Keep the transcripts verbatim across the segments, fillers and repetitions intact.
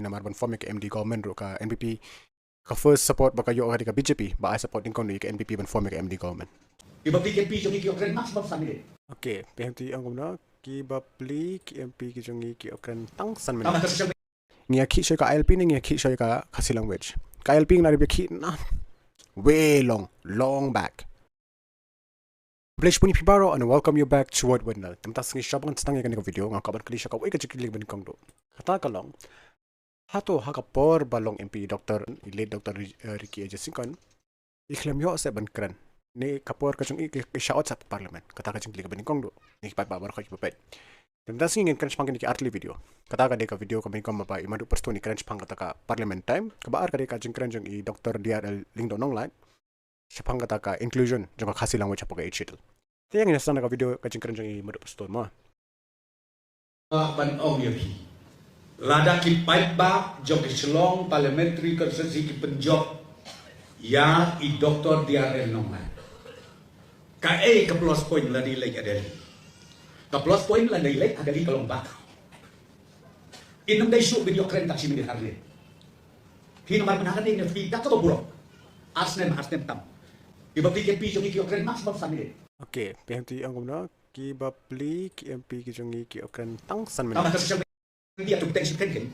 namar ban form ïa ka M D government ruh ka N P P ka first support ba ka ïoh ka dei ka B J P, ba ai support nyngkong ïa ka N P P ban form ïa ka M D government. Ki bapli ki M P jong ngi ki ïoh kren maximum san minit. Okay, phi hynrei ong kumno, ki bapli ki M P ki jong ngi ki ïoh kren tang san minit. Ngi ïa khih shuwa ka I L P ne ngi ïa khih shuwa ka Khasi language? Ka I L P ngi la dep ïa khih na way long, long back. Khublei shibun ïa phi baroh and welcome you back to Word Wendell. Te mynta sngi sha ban sdang ïa kane ka video nga kwah ban kylli sha kawei ka jingkylli kaba nyngkong duh. Kata ka long, hato ha ka por ba long M P Doctor, i late Doctor Ri-, eh, Ricky A J Syngkon, i khlem ïoh seh ban kren? Ne ka por ka jong i ki, ki shah ot seh ha parliament? Kata ka jingkylli kaba nyngkong duh. Ne ki paidbah baroh ki ba peit. Te mynta sngi ngin kren shaphang kine ki artylli video. Kata ka dei ka video kaba nyngkong ba i Maduh Prestone i kren shaphang kata ka parliament time. Kaba ar ka dei ka jingkren jong i Doctor D R L Lyngdoh Nonglait shaphang kata ka inclusion jong ka Khasi language hapoh ka Eighth Schedule. Te ïa ngin ïa sdang da ka video ka jingkren jong i Maduh Prestone mo. Nga ban ong ïa phi, lada ki paidbah jong ka Shillong Parliamentary Constituency ki pynjop ïa i Doctor D R L Nonglait, kaei ka plus point lada i leit ha Delhi? Ka plus point lada i leit ha Delhi ka long ba in ym dei shuh ban ïoh kren tang shi minit ar minit. Phi namar mynta ka dei ne phi da ka burom. Ar snem, ar snem tam. Ki bapli ki M P jong ngi ki ïoh kren maximum san minit. Okay, phi hynrei ong kumno, ki bapli ki M P ki jong ngi ki ïoh kren tang san minit. Tang ka social media tu bteng shi bteng ken.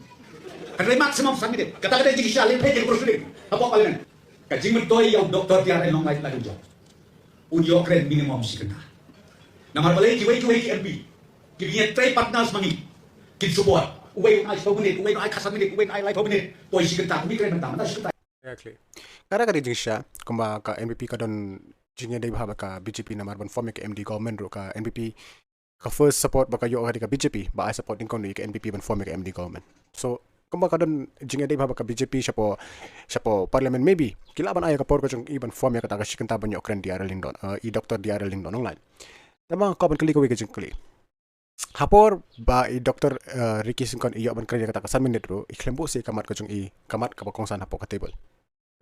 Ka dei maximum san minit. Kata ka dei jingshisha leh peit ïa ka brochure hapoh parliament. Ka jingmyntoi ïa u Doctor D R L Nonglait la dei jong un ïoh kren minimum shi kynta. Namar balei kiwei kiwei ki M P kiba ïa trei partners ma ngi kin support. Uwei un ai shiphew minit, uwei un ai khatsan minit, uwei un ai laiphew minit. Poi shi kynta, kum i kren mynta, mynta shi kynta. Exactly. Ka dei ka dei jingshisha kumba ka N P P ka don jingïadei bha bad ka B J P namar ban form ïa ka M D government ruh ka N P P ka first support ba ka ïoh ka dei ka B J P, ba ai support nyngkong ïa ka N P P ban form ïa ka M D government. So kumba ka don jingïadei bha bad ka B J P shapoh, shapoh parliament, maybe ki lah ban ai ka por ka jong i ban form ïa kata ka shi kynta ban ïoh kren D R L Lyngdoh, eh, i Doctor D R L Lyngdoh Nonglait. Te ma nga kwah ban kylli kawei ka jingkylli. Ha por ba i Doctor, eh, Ricky Syngkon i ïoh ban kren ïa kata ka san minit ruh, i khlem buh shuh ïa ka mat ka jong i, ka mat kaba kongsan hapoh ka table.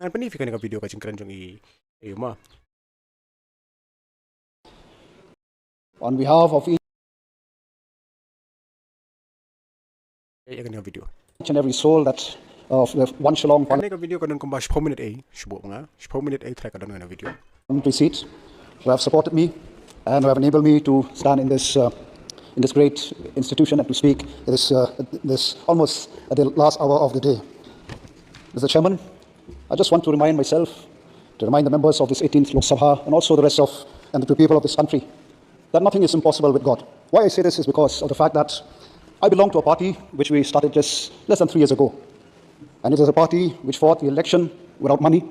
Ngan pyni ïa phi kane ka video ka jingkren jong i, i ma. On behalf of each Ïa kane ka video. Each and every soul that, uh, of the one Shillong Kane ka video ka don kumba shiphew minit ei, shibun nga, shiphew minit ei trai ka don kane ka video. Parliamentary seat, who have supported me and who have enabled me to stand in this, uh, in this great institution and to speak this, uh, this almost at the last hour of the day. Mister Chairman, I just want to remind myself, to remind the members of this eighteenth Lok Sabha and also the rest of, and the people of this country, that nothing is impossible with God. Why I say this is because of the fact that I belong to a party which we started just less than three years ago. And it is a party which fought the election without money,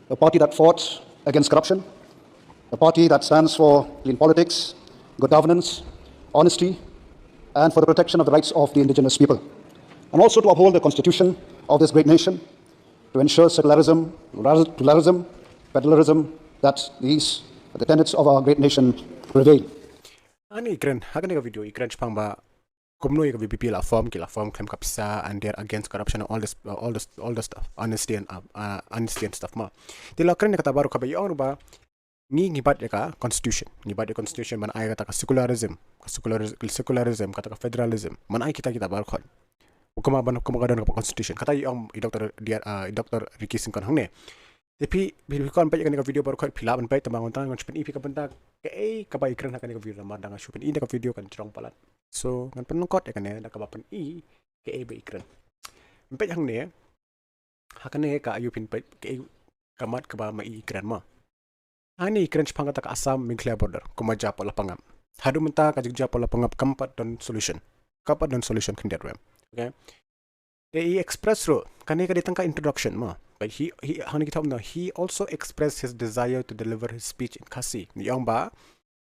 a party that fought against corruption, a party that stands for clean politics, good governance, honesty, and for the protection of the rights of the indigenous people. And also to uphold the constitution of this great nation, to ensure secularism, pluralism, federalism, that these, the tenets of our great nation prevail. Ani i kren, ha kane ka video i kren shaphang ba kumno ïa ka V P P la form, ki la form khlem ka pisa, and they're against corruption and all this, uh, all this, all this stuff, honesty and, uh, uh, honesty and stuff ma. Te la kren ïa kata baroh kaba i ong ruh ba ngi ngi bat ïa ka constitution, ngi bat ïa ka constitution ban ai kata ka secularism, ka secularis-, secularism, kata ka federalism, ban ai kita kita baroh khot. Kumba ban, kumba ka don ka constitution. Kata i ong i Doctor D R, ah, i Doctor Ricky Syngkon hangne. Te phi, phi, phi kwah peit ïa kane ka video baroh khot, phi lah ban peit, tang ba ngan tang ngan shu pyni ïa phi ka bynta kaei kaba i kren ha kane ka video namar da nga shu pyni ïa ka video kan jrong palat. So ngan pynlyngkot ïa kane da kaba pyni kaei ba i kren. Peit hangne. Ha kane ka ayu phin peit kaei ka mat kaba ma i kren ma. Hangne i kren shaphang kata ka Assam Meghalaya border, kumba jia hapoh Lapangap. Haduh mynta ka jingjia hapoh Lapangap kam pat don solution. Kam pat don solution khyndiat ruh em. Okay. Te i express ruh, kane ka dei tang ka introduction ma. But he, he, hangne ki thok mynta, he also expressed his desire to deliver his speech in Khasi. I ong ba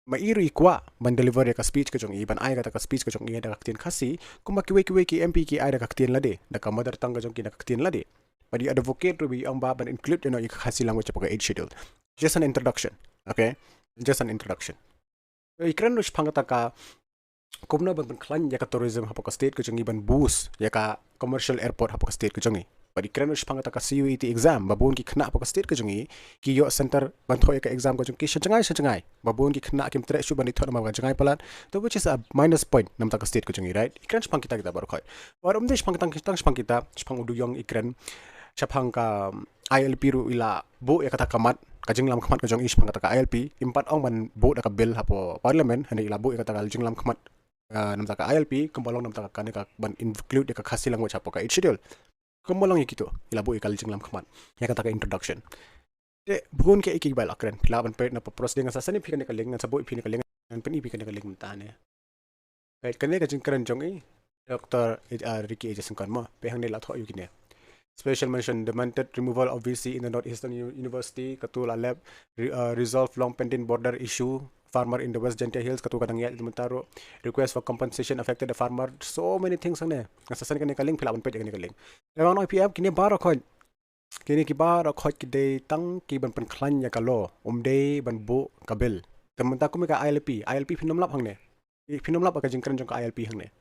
ma i ruh i kwah ban deliver ïa ka speech ka jong i, ban ai kata ka speech ka jong i da ka ktien Khasi, kumba kiwei kiwei ki M P ki ai da ka ktien lade, da ka mother tongue ka jong ki, da ka ktien lade. Bad i advocate ruh ba i ong ba ban include ïa, you know, ïa ka Khasi language hapoh ka Eighth Schedule. Just an introduction. Okay? Just an introduction. I kren ruh shaphang kata ka kumno ban pynkhlaiñ ïa ka tourism hapoh ka state ka jong i, ban boost ïa ka commercial airport hapoh ka state ka jong i. Bad i kren shaphang kata ka C U E T exam, ba bun ki khynnah hapoh ka state ka jong i ki ïoh center ban thoh ïa ka exam ka jong ki sha jngai sha jngai. Ba bun ki khynnah kim treh shuh ban ïathoh namar ka jngai palat. To, which is a minus point namar ka state ka jong i, right? I kren shaphang kita kita baroh khoit. Bad um dei shaphang kita, kita shaphang kita, shaphang u Duyong i kren shaphang ka I L P ruh i la buh ïa kata ka mat, ka jinglam khmat ka jong i shaphang kata ka I L P, im pat ong ban buh da ka bill hapoh parliament, hynrei i la buh ïa kata ka jinglam khmat, ah, namar ka I L P, kumba long namar ka kane ka ban include ïa ka Khasi language hapoh ka Eighth Schedule. Kumba long ïa kito, i la buh ïa ka jinglam khmat, ïa kata ka introduction. Te bun ki ei ki ba la kren, phi lah ban peit na paw proceeding, ngan sa send ïa phi kane ka link, ngan sa buh ïa phi kane ka link, ngan pyni ïa phi kane ka link mynta ne. Right, kane ka jingkren jong i Doctor, uh, Ricky A J Syngkon mo, peit hangne la thoh ïa kine. Special mention, demanded removal of V C in the Northeastern U-, University, katu la lep, re-, uh, resolve long pending border issue, farmer in the West Jaintia Hills, katu ka dang ïaid mynta ruh, request for compensation affected the farmer, so many things hangne. Ngan sa send kane ka link, phi lah ban peit ïa kane ka link. Te ngan ong ïa phi em, kine baroh khoit, kine ki baroh khoit ki dei tang ki ban pynkhlaiñ ïa ka law, um dei ban buh ka bill. Te mynta kum ïa ka I L P, I L P phin ym lap hangne. Phin ym lap ka jingkren jong ka I L P hangne.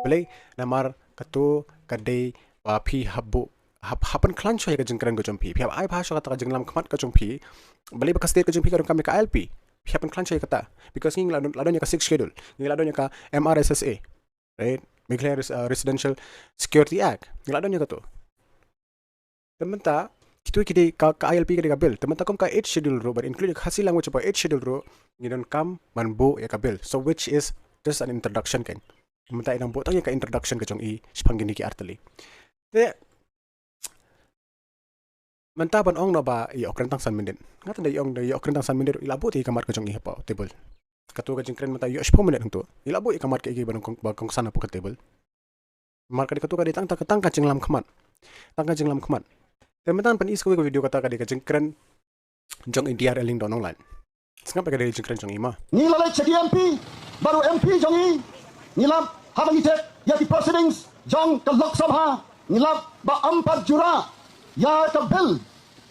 Balei? Namar katu ka dei ba phi hap buh, hap, hap pynkhlaiñ shuwa ïa ka jingkren ka jong phi. Phi hap ai bha shuwa kata ka jinglam khmat ka jong phi. Balei ba ka state ka jong phi ka donkam ïa ka I L P. Phi hap pynkhlaiñ shuwa ïa kata. Because ngi la don, la don ïa ka Sixth Schedule. Ngi la don ïa ka M R S S A. Right? Meghalaya Res-, uh, Residential Security Act. Ngi la don ïa katu. Te mynta, kito ki dei ka, ka I L P ka dei ka bill. Te mynta kum ka Eighth Schedule ruh, ban include ka Khasi language hapoh Eighth Schedule ruh, ngi donkam ban buh ïa ka bill. So which is just an introduction kan. Mynta i dang buh tang ïa ka introduction ka jong i, shaphang kine ki artylli. Te, mynta ban ong noh ba, ïoh kren tang san minit. Nga tang da ong da ïoh kren tang san minit, i la buh te ïa ka mat ka jong i hapoh table. Katu ka jingkren mynta ïoh shiphew minit hangtu. I la buh ïa ka mat ka jong i ba kong, ba kongsan hapoh ka table. Namar ka dei katu ka dei tang, tang, tang ka jinglam khmat. Tang ka jinglam khmat. Te mynta ngan pyni sa kawei ka video kata ka dei ka jingkren jong i D R L Lyngdoh Nonglait. Sngap ïa ka dei ka jingkren jong i mo. Ngi la leit sha ki M P, bad u M P jong ngi. Ngi lap haba ngi check ïa ki proceedings jong ka Lok Sabha. Ngi lap ba ym pat jurah ïa ka bill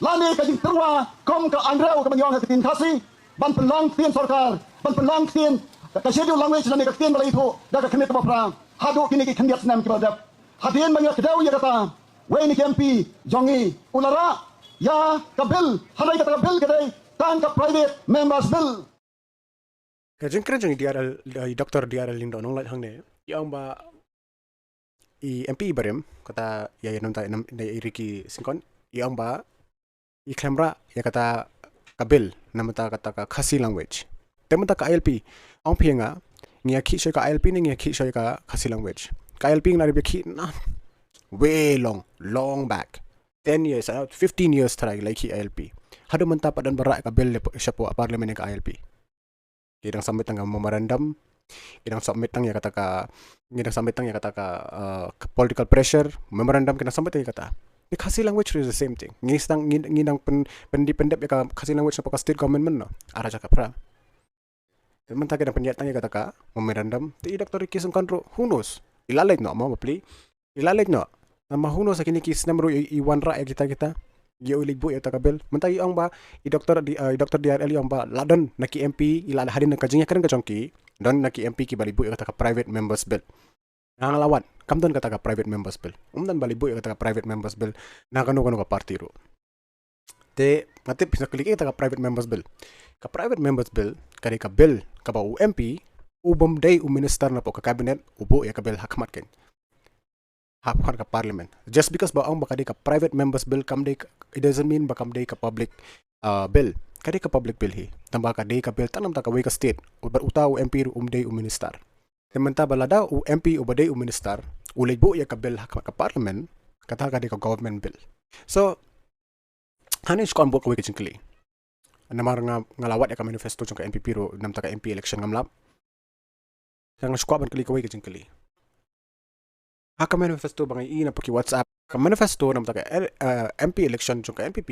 lane ka jingtyrwa kum ka hynriew kaba ngi ong ha ka ktien Khasi. Ban pynlong ktien sorkar, ban pynlong ktien ka schedule language lane ka ktien ba la ïathuh da ka khyndiat kaba phra haduh kine ki khyndiat snem kiba la dep. Hadien ba ngi la kdew ïa kata, wei na ki M P jong ngi u la rah ïa ka bill, hynrei kata ka bill ka dei tang ka private members bill. Ka jingkren jong i D R L, i Doctor D R L Lyngdoh Nonglait hangne, i ong ba i M P barim, kata ïa, ïa namta, ïa nam, ïa i Ricky Syngkon, i ong ba i khlem rah ïa kata ka bill namar kata ka Khasi language. Te mynta ka I L P, ong phi ïa nga, ngi ïa khih shuwa ka I L P ne ngi ïa khih shuwa ka Khasi language? Ka I L P ngi la dep ïa khih na way long, long back. Ten years, uh, fifteen years tharai la ïa khih I L P. Haduh mynta pat don ba rah ka bill shapoh parliament ïa ka I L P. Ki dang submit tang ka memorandum, ki dang submit tang ïa kata ka, ki dang submit tang ïa kata ka, uh, ka political pressure, memorandum ki dang submit tang ïa kata. The Khasi language is the same thing. Ngi sdang, ngi, ngi dang pyn, pyndep, pyndep ïa ka Khasi language shapoh ka state government mynno? Ara jaka phra. Te mynta ki dang pynïaid tang ïa kata ka memorandum. Te i Doctor Ricky Syngkon ruh, who knows? I la leit noh mo bapli. I la leit noh. Namar who knows, ha kine ki snem ruh i, i wanrah ïa kita kita. Ïa u leit buh ïa kata ka bill. Mynta i ong ba i Doctor D-, uh, i Doctor D R L i ong ba la don na ki M P, i la hadien na ka jingïakren ka jong ki, don na ki M P kiba leit buh ïa kata ka private members bill. Nga la wad, kam don kata ka private members bill. Um don ba leit buh ïa kata ka private members bill na kano kano ka party ruh. Te nga tip phi sngewkylli kaei kata ka private members bill. Ka private members bill ka dei ka bill kaba u M P, u bym dei u minister napoh ka cabinet, u buh ïa ka bill ha khmat kein, ha khmat ka parliament. Just because ba ong ba ka dei ka private members bill, kam dei ka, it doesn't mean ba kam dei ka public, uh, bill. Ka dei ka public bill hi. Tangba ka dei ka bill tang namar kawei ka state, u, uta u M P ruh um dei u minister. Te mynta ba lada u M P uba dei u minister u leit buh ïa ka bill ha khmat ka parliament, kata ka dei ka government bill. So, hangne shu kwah ban buh kawei ka jingkylli. Namar nga, nga la wad ïa ka manifesto jong ka N P P ruh, namar ka M P election ngam lap. Te nga shu kwah ban kylli kawei ka jingkylli. Ha ka manifesto ba nga ïohi napoh ki WhatsApp, ka manifesto namar ka, eh, M P election jong ka N P P,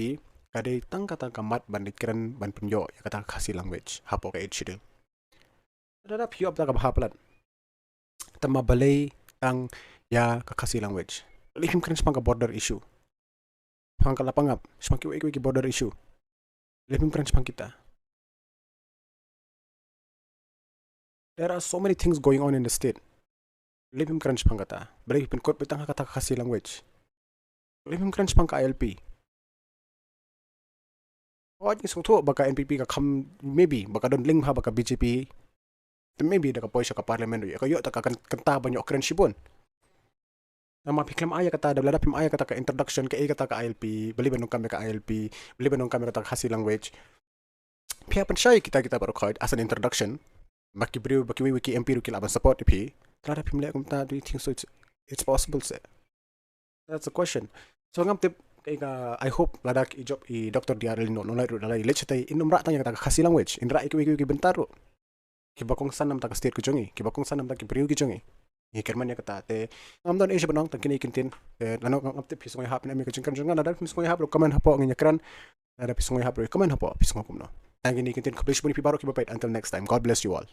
ka dei tang kata ka mat ban leit kren ban pynïoh ïa kata ka Khasi language hapoh ka Eighth Schedule. Lada phi ïoh ba kata ka bha palat, tangba balei tang ïa ka Khasi language? Balei phim kren shaphang ka border issue? Shaphang ka Lapangap, shaphang kiwei kiwei ki border issue. Balei phim kren shaphang kita? There are so many things going on in the state. Balei phim kren shaphang kata? Balei phi pynkut beit tang ha kata ka Khasi language? Lem phim kren shaphang ka I L P. Wat ngi sngewthuh ba ka N P P ka kham, maybe ba ka don link ha ba ka B J P. Te maybe da ka poi sha ka parliament ruh ka ïoh ta ka kynta ban ïoh kren shibun. Namar phi khlem ai ïa kata, da lada phim ai ïa kata ka introduction, ka ei kata ka I L P, balei ba nang kam ïa ka I L P, balei ba nang kam ïa kata ka Khasi language. Phi hap ban shai kita kita baroh khoit as an introduction. Ba ki briew, ba kiwei wei ki M P ruh ki lah ban support ïa phi. Lada phim leh kumta, do you think so it's, it's possible se? That's a question. So ngam tip, ka, I hope lada i jop i Doctor D R L Noel Nollait ruh lada i leit shatei, in ym rah tang ïa kata ka Khasi language, in rah ïa kiwei kiwei ki bynta ruh. Kiba kongsan namar ka state ka jong ngi, kiba kongsan namar ki briew ki jong ngi. Ngi kyrmen ïa kata te ngam don ei shuh ban ong tang kine ki ktien. Te lano ngam tip phi sngewbha hap ne em ïa ka jingkren jong nga, lada phim sngewbha hap ruh comment hapoh, ngin ïakren. Lada phi sngewbha hap ruh comment hapoh, phi sngew kumno. Tang kine ki ktien, khublei shibun ïa phi baroh kiba peit, until next time, God bless you all.